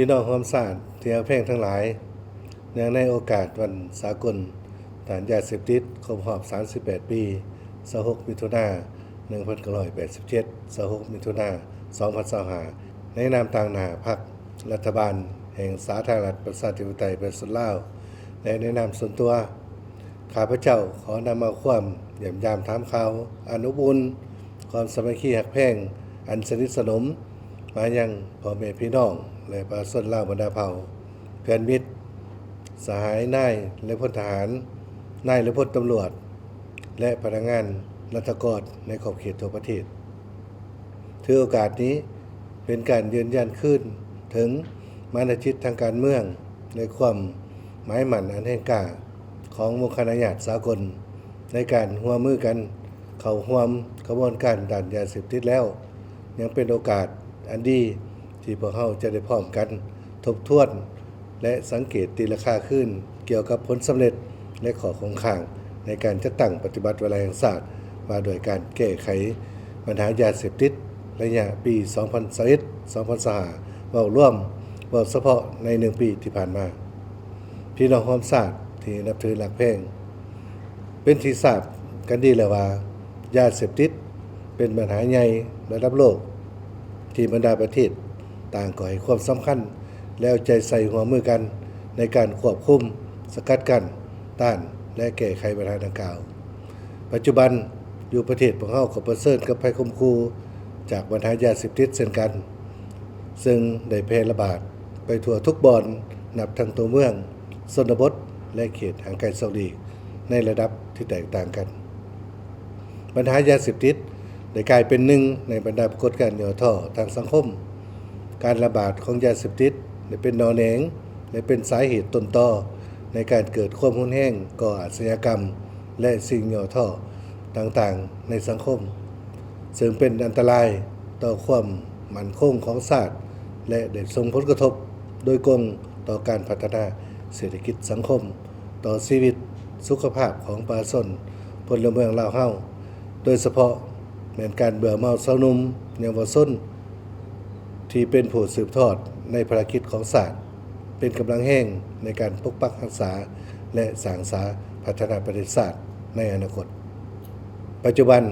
ພີ່ນ້ອງຮ່ວມຊາດທີ່ຮັກແພງທັງຫຼາຍ, ເນື່ອງໃນໂອກາດວັນສາກົນຕ້ານຢາເສບຕິດຄົບຮອບສາມສິບແປດປີ, ຊາວຫົກ ມິຖຸນາ ໜຶ່ງພັນເກົ້າຮ້ອຍແປດສິບເຈັດ ຊາວຫົກ ມິຖຸນາ ສອງພັນຊາວຫ້າ ໃນນາມຕາງໜ້າພັກລັດຖະບານແຫ່ງສາທາລະນະລັດປະຊາທິປະໄຕປະຊາຊົນລາວ ແລະ ໃນນາມສ່ວນຕົວ, ຂ້າພະເຈົ້າຂໍນຳເອົາຄວາມຢ້ຽມຢາມຖາມຂ່າວອັນອົບອຸ່ນ, ຄວາມສາມັກຄີຮັກແພງອັນສະໜິດສະໜົມມາຍັງພໍ່ແມ່ພີ່ນ້ອງ ແລະ ປະຊາຊົນລາວບັນດາເຜົ່າ, ເພື່ອນມິດ, ສະຫາຍນາຍ ແລະ ພົນທະຫານ, ນາຍ ແລະ ພົນຕຳຫຼວດ ແລະ ພະນັກງານລັດຖະກອນໃນຂອບເຂດທົ່ວປະເທດ. ຖືໂອກາດນີ້ເປັນການຢືນຢັນຄືນເຖິງມານະຈິດທາງການເມືອງ ແລະ ຄວາມໝາຍໝັ້ນອັນແຮງກ້າຂອງໝູ່ຄະນະຍາດສາກົນ ໃນການຮ່ວມມືກັນເຂົ້າຮ່ວມຂະບວນການຕ້ານຢາເສບຕິດແລ້ວ, ຍັງເປັນໂອກາດອັນດີທີ່ພວກເຮົາຈະໄດ້ພ້ອມກັນທົບທວນ ແລະ ສັງເກດຕີລາຄາຄືນກ່ຽວກັບຜົນສຳເລັດ ແລະ ຂໍ້ຄົງຄ້າງໃນການຈັດຕັ້ງປະຕິບັດວາລະແຫ່ງຊາດວ່າດ້ວຍການແກ້ໄຂບັນຫາຢາເສບຕິດໄລຍະປີສອງພັນຊາວເອັດ ສອງພັນຊາວຫ້າ ເວົ້າລວມ, ເວົ້າສະເພາະໃນໜຶ່ງປີທີ່ຜ່ານມາ. ພີ່ນ້ອງຮ່ວມຊາດທີ່ນັບຖືຮັກແພງ, ເປັນທີ່ຊາບກັນດີແລ້ວວ່າ ຢາເສບຕິດເປັນບັນຫາໃຫຍ່ລະດັບໂລກ ທີ່ບັນດາປະເທດຕ່າງກໍໃຫ້ຄວາມສຳຄັນ ແລະ ເອົາໃຈໃສ່ຮ່ວມມືກັນໃນການຄວບຄຸມ, ສະກັດກັ້ນ, ຕ້ານ ແລະ ແກ້ໄຂບັນຫາດັ່ງກ່າວ. ປັດຈຸບັນຢູ່ປະເທດພວກເຮົາກໍປະເຊີນກັບໄພຂົ່ມຂູ່ຈາກບັນຫາຢາເສບຕິດເຊັ່ນກັນ, ເຊິ່ງໄດ້ແຜ່ລະບາດໄປທົ່ວທຸກບ່ອນ, ນັບທັງຕົວເມືອງ, ຊົນນະບົດ ແລະ ເຂດຫ່າງໄກສອກຫຼີກ ໃນລະດັບທີ່ແຕກຕ່າງກັນ. ບັນຫາຢາເສບຕິດໄດ້ກາຍເປັນໜຶ່ງໃນບັນດາປາກົດການຫຍໍ້ທໍ້ທາງສັງຄົມ. ການລະບາດຂອງຢາເສບຕິດໄດ້ເປັນໜໍ່ແໜງ ແລະ ເປັນສາເຫດຕົ້ນຕໍໃນການເກີດຄວາມຮຸນແຮງ, ກໍ່ອາຊະຍາກຳ ແລະ ສິ່ງຫຍໍ້ທໍ້ຕ່າງໆໃນສັງຄົມ, ເຊິ່ງເປັນອັນຕະລາຍຕໍ່ຄວາມໝັ້ນຄົງຂອງຊາດ ແລະ ໄດ້ສົ່ງຜົນກະທົບໂດຍກົງຕໍ່ການພັດທະນາເສດຖະກິດສັງຄົມ, ຕໍ່ຊີວິດສຸຂະພາບຂອງປະຊາຊົນພົນລະເມືອງລາວເຮົາ, ໂດຍສະເພາະແມ່ນການເບື່ອເມົາຊາວໜຸ່ມເຍົາວະຊົນ ທີ່ເປັນຜູ້ສືບທອດໃນພາລະກິດຂອງຊາດ, ເປັນກຳລັງແຮງໃນການປົກປັກຮັກສາ ແລະ ສ້າງສາພັດທະນາປະເທດຊາດໃນອະນາຄົດ. ປັດຈຸບັນ,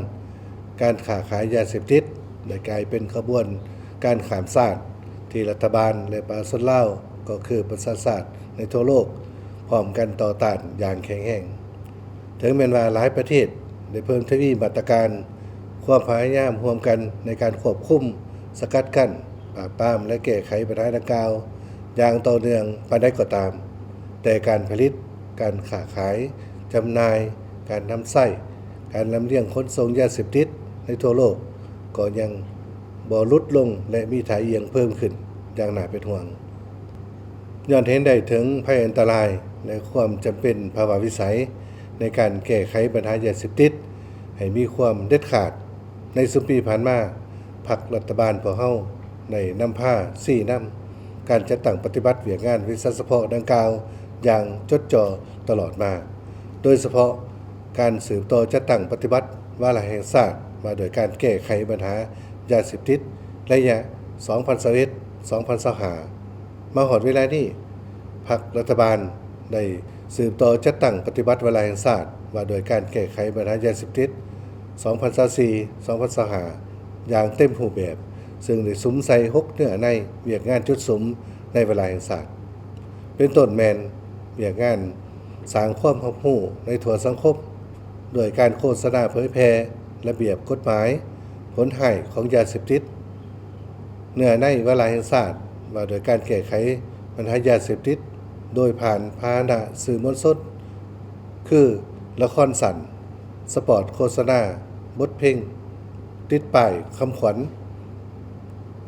ການຄ້າຂາຍຢາເສບຕິດໄດ້ກາຍເປັນຂະບວນການຂ້າມຊາດ ທີ່ລັດຖະບານ ແລະ ປະຊາຊົນລາວ ກໍຄືປະຊາຊາດໃນທົ່ວໂລກ ພ້ອມກັນຕໍ່ຕ້ານຢ່າງແຂງແຮງ. ເຖິງແມ່ນວ່າຫຼາຍປະເທດໄດ້ເພີ່ມທະວີມາດຕະການ, ຄວາມພະຍາຍາມຮ່ວມກັນໃນການຄວບຄຸມ, ສະກັດກັ້ນ, ປາບປາມ ແລະ ແກ້ໄຂບັນຫາດັ່ງກ່າວຢ່າງຕໍ່ເນື່ອງປານໃດກໍຕາມ, ແຕ່ການຜະລິດ, ການຄ້າຂາຍ, ຈຳໜ່າຍ, ການນຳໃຊ້, ການລຳລຽງຂົນສົ່ງຢາເສບຕິດໃນທົ່ວໂລກກໍຍັງບໍ່ຫຼຸດລົງ ແລະ ມີທ່າອ່ຽງເພີ່ມຂຶ້ນຢ່າງໜ້າເປັນຫ່ວງ. ຍ້ອນເຫັນໄດ້ເຖິງໄພອັນຕະລາຍ ແລະ ຄວາມຈຳເປັນພາວະວິໄສໃນການແກ້ໄຂບັນຫາຢາເສບຕິດໃຫ້ມີຄວາມເດັດຂາດ, ໃນຊຸມປີຜ່ານມາ, ພັກລັດຖະບານພວກເຮົາໄດ້ນຳພາຊີ້ນຳການຈັດຕັ້ງປະຕິບັດວຽກງານວິຊາສະເພາະດັ່ງກ່າວຢ່າງຈົດຈໍ່ຕະຫຼອດມາ, ໂດຍສະເພາະການສືບຕໍ່ຈັດຕັ້ງປະຕິບັດວາລະແຫ່ງຊາດວ່າດ້ວຍການແກ້ໄຂບັນຫາຢາເສບຕິດໄລຍະສອງພັນຊາວເອັດ ສອງພັນຊາວຫ້າ. ມາຮອດເວລານີ້, ພັກລັດຖະບານໄດ້ສືບຕໍ່ຈັດຕັ້ງປະຕິບັດວາລະແຫ່ງຊາດວ່າດ້ວຍການແກ້ໄຂບັນຫາຢາເສບຕິດ ສອງພັນຊາວສີ່ ສອງພັນຊາວຫ້າ ຢ່າງເຕັມຮູບແບບ, ເຊິ່ງໄດ້ສຸມໃສ່ຫົກເນື້ອໃນວຽກງານຈຸດສຸມໃນວາລະແຫ່ງຊາດ, ເປັນຕົ້ນແມ່ນວຽກງານສ້າງຄວາມຮັບຮູ້ໃນທົ່ວສັງຄົມ ດ້ວຍການໂຄສະນາເຜີຍແຜ່ລະບຽບກົດໝາຍ, ຜົນຮ້າຍຂອງຢາເສບຕິດ, ເນື້ອໃນວາລະແຫ່ງຊາດວ່າດ້ວຍການແກ້ໄຂບັນຫາຢາເສບຕິດໂດຍຜ່ານພາຫະນະສື່ມວນຊົນ ຄື ລະຄອນສັ້ນ, ສະປອດໂຄສະນາ, ບົດເພງ, ຕິດປ້າຍຄຳຂວັນ,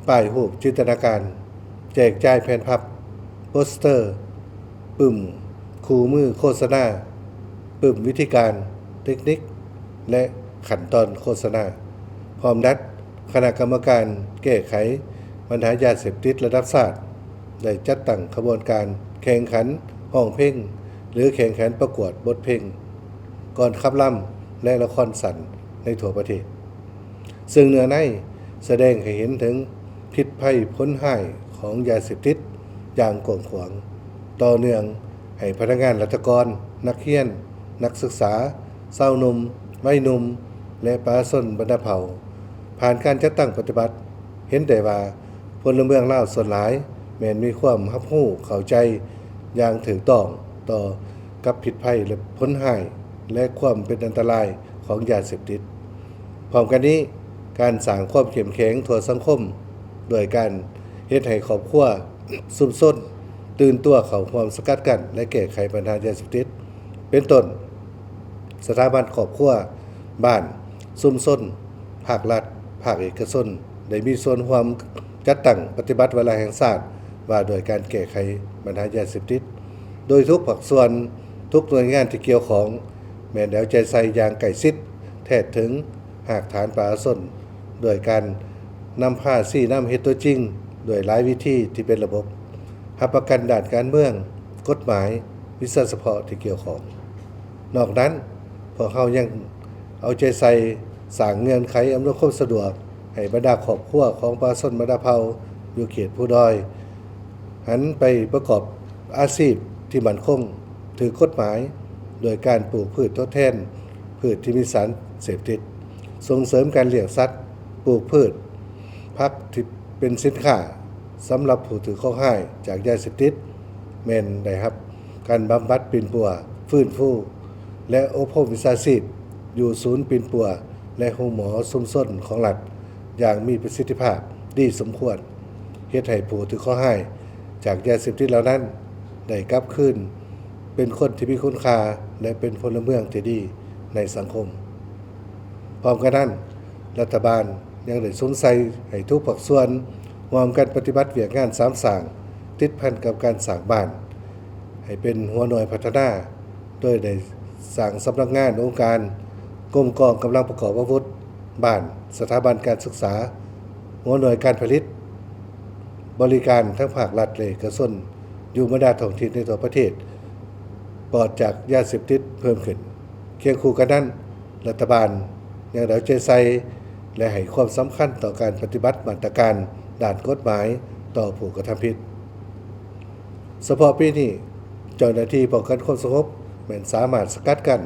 ປ້າຍຮູບຈິນຕະນາການ, ແຈກຈ່າຍແຜ່ນພັບ, ໂປສເຕີ, ປຶ້ມຄູ່ມືໂຄສະນາ, ປຶ້ມວິທີການ, ເຕັກນິກ ແລະ ຂັ້ນຕອນໂຄສະນາ, ພ້ອມດັດຄະນະກຳມະການແກ້ໄຂບັນຫາຢາເສບຕິດລະດັບຊາດ ໄດ້ຈັດຕັ້ງຂະບວນການແຂ່ງຂັນຮ້ອງເພງ ຫຼື ແຂ່ງຂັນປະກວດບົດເພງ, ກອນຂັບລຳ ແລະ ລະຄອນສັ້ນໃນທົ່ວປະເທດ. ເຊິ່ງເນື້ອໃນສະແດງໃຫ້ເຫັນເຖິງພິດໄພຜົນຮ້າຍຂອງຢາເສບຕິດ ຢ່າງກວ້າງຂວາງ, ຕໍ່ເນື່ອງໃຫ້ພະນັກງານລັດຖະກອນ, ນັກຮຽນ, ນັກສຶກສາ, ຊາວໜຸ່ມ, ໄວໜຸ່ມ ແລະ ປະຊາຊົນບັນດາເຜົ່າ ຜ່ານການຈັດຕັ້ງປະຕິບັດ, ເຫັນໄດ້ວ່າ ພົນລະເມືອງລາວສ່ວນຫຼາຍແມ່ນມີຄວາມຮັບຮູ້ເຂົ້າໃຈຢ່າງຖືກຕ້ອງຕໍ່ກັບພິດໄພ ແລະ ຜົນຮ້າຍ ແລະ ຄວາມເປັນອັນຕະລາຍຂອງຢາເສບຕິດ. ພ້ອມກັນນີ້, ການສ້າງຄວາມເຂັ້ມແຂງທົ່ວສັງຄົມ ດ້ວຍການເຮັດໃຫ້ຄອບຄົວ, ຊຸມຊົນ ຕື່ນຕົວເຂົ້າຮ່ວມສະກັດກັ້ນ ແລະ ແກ້ໄຂບັນຫາຢາເສບຕິດ ເປັນຕົ້ນ ສະຖາບັນຄອບຄົວ, ບ້ານ, ຊຸມຊົນ, ພາກລັດ, ພາກເອກະຊົນ ໄດ້ມີສ່ວນຮ່ວມຈັດຕັ້ງປະຕິບັດວາລະແຫ່ງຊາດວ່າດ້ວຍການແກ້ໄຂບັນຫາຢາເສບຕິດ, ໂດຍທຸກພາກສ່ວນ, ທຸກໜ່ວຍງານທີ່ກ່ຽວຂ້ອງ ແມ່ນໄດ້ເອົາໃຈໃສ່ຢ່າງໃກ້ຊິດ, ແທດເຖິງຮາກຖານປະຊາຊົນ ດ້ວຍການນຳພາຊີ້ນຳເຮັດຕົວຈິງ ດ້ວຍຫຼາຍວິທີທີ່ເປັນລະບົບ, ຮັບປະກັນດ້ານການເມືອງ, ກົດໝາຍ, ວິຊາສະເພາະທີ່ກ່ຽວຂ້ອງ. ນອກນັ້ນ, ພວກເຮົາຍັງເອົາໃຈໃສ່ສ້າງເງື່ອນໄຂອຳນວຍຄວາມສະດວກໃຫ້ບັນດາຄອບຄົວຂອງປະຊາຊົນບັນດາເຜົ່າຢູ່ເຂດພູດອຍ ຫັນໄປປະກອບອາຊີບທີ່ໝັ້ນຄົງ, ຖືກກົດໝາຍ, ໂດຍການປູກພືດທົດແທນພືດທີ່ມີສານເສບຕິດ, ສົ່ງເສີມການລ້ຽງສັດ, ປູກພືດ, ຜັກທີ່ເປັນສິນຄ້າສຳລັບຜູ້ຖືກເຄາະຮ້າຍຈາກຢາເສບຕິດ ແມ່ນໄດ້ຮັບການບຳບັດປິ່ນປົວ, ຟື້ນຟູ ແລະ ອົບຮົມວິຊາຊີບ ຢູ່ສູນປິ່ນປົວ ແລະ ໂຮງໝໍຊຸມຊົນຂອງລັດ ຢ່າງມີປະສິດທິພາບດີສົມຄວນ, ເຮັດໃຫ້ຜູ້ຖືກເຄາະຮ້າຍຈາກຢາເສບຕິດເຫຼົ່ານັ້ນ ໄດ້ກັບຄືນເປັນຄົນທີ່ມີຄຸນຄ່າ ແລະ ເປັນພົນລະເມືອງທີ່ດີໃນສັງຄົມ. ພ້ອມກັນນັ້ນ, ລັດຖະບານຍັງໄດ້ສຸມໃສ່ໃຫ້ທຸກພາກສ່ວນຮ່ວມກັນປະຕິບັດວຽກງານສາມສ້າງ ຕິດພັນກັບການສ້າງບ້ານ ໃຫ້ເປັນຫົວໜ່ວຍພັດທະນາ, ໂດຍໄດ້ສ້າງສຳນັກງານ, ອົງການ, ກົມກອງກຳລັງປະກອບອາວຸດ, ບ້ານ, ສະຖາບັນການສຶກສາ, ຫົວໜ່ວຍການຜະລິດ, ບໍລິການທັງພາກລັດ ແລະ ເອກະຊົນ ຢູ່ບັນດາທ້ອງຖິ່ນໃນທົ່ວປະເທດ ປອດຈາກຢາເສບຕິດເພີ່ມຂຶ້ນ. ຄຽງຄູ່ກັນນັ້ນ, ລັດຖະບານຍັງໄດ້ເອົາໃຈໃສ່ ແລະ ໃຫ້ຄວາມສຳຄັນຕໍ່ການປະຕິບັດມາດຕະການດ້ານກົດໝາຍຕໍ່ຜູ້ກະທຳຜິດ. ສະເພາະປີນີ້, ເຈົ້າໜ້າທີ່ປ້ອງກັນຄວາມສະຫງົບແມ່ນສາມາດສະກັດກັ້ນ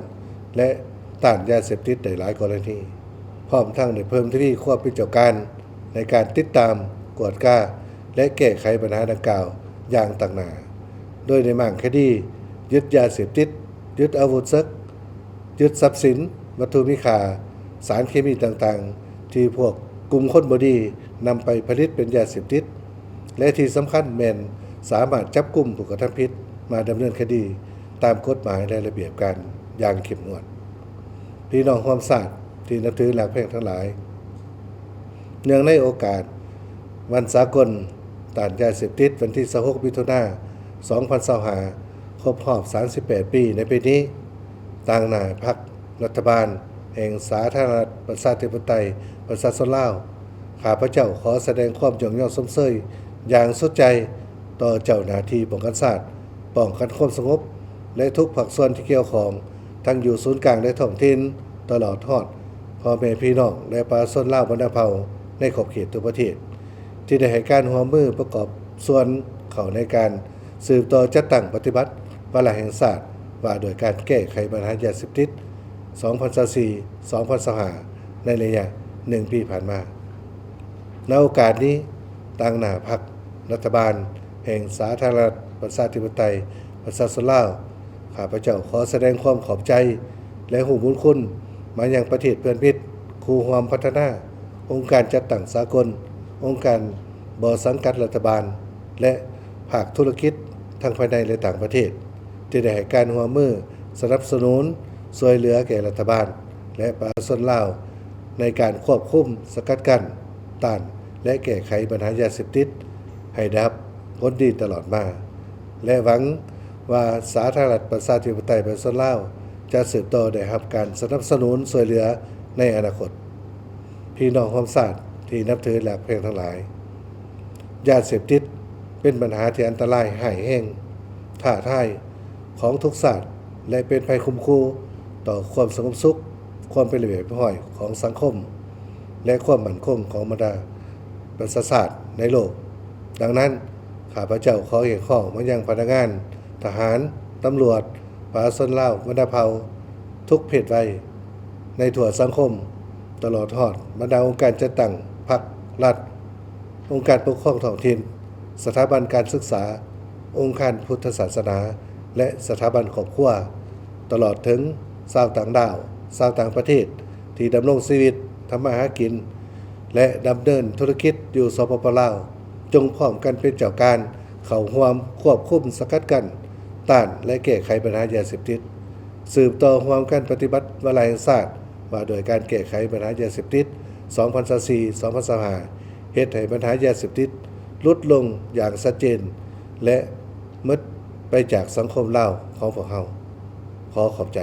ແລະ ຕ້ານຢາເສບຕິດໄດ້ຫຼາຍກໍລະນີ, ພ້ອມທັງໄດ້ເພີ່ມທະວີຄວາມເປັນເຈົ້າການໃນການຕິດຕາມ, ກວດກາ ແລະ ແກ້ໄຂບັນຫາດັ່ງກ່າວຢ່າງຕັ້ງໜ້າ, ໂດຍໄດ້ມ້າງຄະດີ, ຍຶດຢາເສບຕິດ, ຍຶດອາວຸດເສິກ, ຍຶດຊັບສິນ, ວັດຖຸມີຄ່າ, ສານເຄມີຕ່າງໆ ທີ່ພວກກຸ່ມຄົນບໍ່ດີນຳໄປຜະລິດເປັນຢາເສບຕິດ ແລະ ທີ່ສຳຄັນແມ່ນສາມາດຈັບກຸມຜູ້ກະທຳຜິດມາດຳເນີນຄະດີຕາມກົດໝາຍ ແລະ ລະບຽບການຢ່າງເຂັ້ມງວດ. ພີ່ນ້ອງຮ່ວມຊາດທີ່ນັບຖືຮັກແພງທັງຫຼາຍ, ເນື່ອງໃນໂອກາດວັນສາກົນຕ້ານຢາເສບຕິດ ວັນທີຊາວຫົກ ມິຖຸນາ ສອງພັນຊາວຫ້າ ຄົບຮອບສາມສິບແປດປີໃນປີນີ້, ຕາງໜ້າພັກ ລັດຖະບານແຫ່ງສາທາລະນະລັດ ປະຊາທິປະໄຕ ປະຊາຊົນລາວ, ຂ້າພະເຈົ້າຂໍສະແດງຄວາມຍົກຍ້ອງຊົມເຊີຍຢ່າງສຸດໃຈຕໍ່ເຈົ້າໜ້າທີ່ປ້ອງກັນຊາດ, ປ້ອງກັນຄວາມສະຫງົບ ແລະ ທຸກພາກສ່ວນທີ່ກ່ຽວຂ້ອງ, ທັງຢູ່ສູນກາງ ແລະ ທ້ອງຖິ່ນ, ຕະຫຼອດຮອດພໍ່ແມ່ພີ່ນ້ອງ ແລະ ປະຊາຊົນລາວບັນດາເຜົ່າໃນຂອບເຂດທົ່ວປະເທດ ທີ່ໄດ້ໃຫ້ການຮ່ວມມືປະກອບສ່ວນເຂົ້າໃນການ ສືບຕໍ່ຈັດຕັ້ງປະຕິບັດວາລະແຫ່ງຊາດວ່າດ້ວຍການແກ້ໄຂບັນຫາຢາເສບຕິດ ສອງພັນຊາວສີ່ ສອງພັນຊາວຫ້າ ໃນໄລຍະໜຶ່ງປີຜ່ານມາ. ໃນໂອກາດນີ້, ຕາງໜ້າພັກລັດຖະບານແຫ່ງສາທາລະນະລັດ ປະຊາທິປະໄຕ ປະຊາຊົນລາວ, ຂ້າພະເຈົ້າຂໍສະແດງຄວາມຂອບໃຈ ແລະ ຮູ້ບຸນຄຸນມາຍັງປະເທດເພື່ອນມິດ, ຄູ່ຮ່ວມພັດທະນາ, ອົງການຈັດຕັ້ງສາກົນ, ອົງການບໍ່ສັງກັດລັດຖະບານ ແລະ ພາກທຸລະກິດທັງພາຍໃນ ແລະ ຕ່າງປະເທດ ທີ່ໄດ້ໃຫ້ການຮ່ວມມືສະໜັບສະໜູນຊ່ວຍເຫຼືອແກ່ລັດຖະບານ ແລະ ປະຊາຊົນລາວ ໃນການຄວບຄຸມ, ສະກັດກັ້ນ, ຕ້ານ ແລະ ແກ້ໄຂບັນຫາຢາເສບຕິດໃຫ້ໄດ້ຮັບຜົນດີຕະຫຼອດມາ ແລະ ຫວັງວ່າສາທາລະນະລັດ ປະຊາທິປະໄຕ ປະຊາຊົນລາວ ຈະສືບຕໍ່ໄດ້ຮັບການສະໜັບສະໜູນຊ່ວຍເຫຼືອໃນອະນາຄົດ. ພີ່ນ້ອງຮ່ວມຊາດທີ່ນັບຖືຮັກແພງທັງຫຼາຍ, ຢາເສບຕິດເປັນບັນຫາທີ່ອັນຕະລາຍ, ຮ້າຍແຮງ, ທ້າທາຍຂອງທຸກຊາດ ແລະ ເປັນໄພຂົ່ມຂູ່ຕໍ່ຄວາມສະຫງົບສຸກ, ຄວາມເປັນລະບຽບຮຽບຮ້ອຍຂອງສັງຄົມ ແລະ ຄວາມໝັ້ນຄົງຂອງບັນດາປະຊາຊາດໃນໂລກ. ດັ່ງນັ້ນ, ຂ້ ຂ້າພະເຈົ້າຂໍຮຽກຮ້ອງມາຍັງພະນັກງານ, ທະຫານ, ຕຳຫຼວດ, ປະຊາຊົນລາວບັນດາເຜົ່າທຸກເພດໄວໃນທົ່ວສັງຄົມ, ຕະຫຼອດຮອດບັນດາອົງການຈັດຕັ້ງພັກລັດ, ອົງການປົກຄອງທ້ອງຖິ່ນ, ສະຖາບັນການສຶກສາ, ອົງການພຸດທະສາສະໜາ ແລະ ສະຖາບັນຄອບຄົວ, ຕະຫຼອດເຖິງຊາວຕ່າງດ້າວ, ຊາວຕ່າງປະເທດ ທີ່ດຳລົງຊີວິດ, ທຳມາຫາກິນ ແລະ ດຳເນີນທຸລະກິດຢູ່ ສປປ ລາວ, ຈົ່ງພ້ອມກັນເປັນເຈົ້າການເຂົ້າຮ່ວມຄວບຄຸມ, ສະກັດກັ້ນ, ຕ້ານ ແລະ ແກ້ໄຂບັນຫາຢາເສບຕິດ, ສືບຕໍ່ຮ່ວມກັນປະຕິບັດວາລະແຫ່ງຊາດວ່າດ້ວຍການແກ້ໄຂບັນຫາຢາເສບຕິດ ສອງພັນຊາວສີ່ ສອງພັນຊາວຫ້າ ເຮັດໃຫ້ບັນຫາຢາເສບຕິດຫຼຸດລົງຢ່າງຊັດເຈນ ແລະ ໝົດໄປຈາກສັງຄົມລາວຂອງພວກເຮົາ. ຂໍຂອບໃຈ.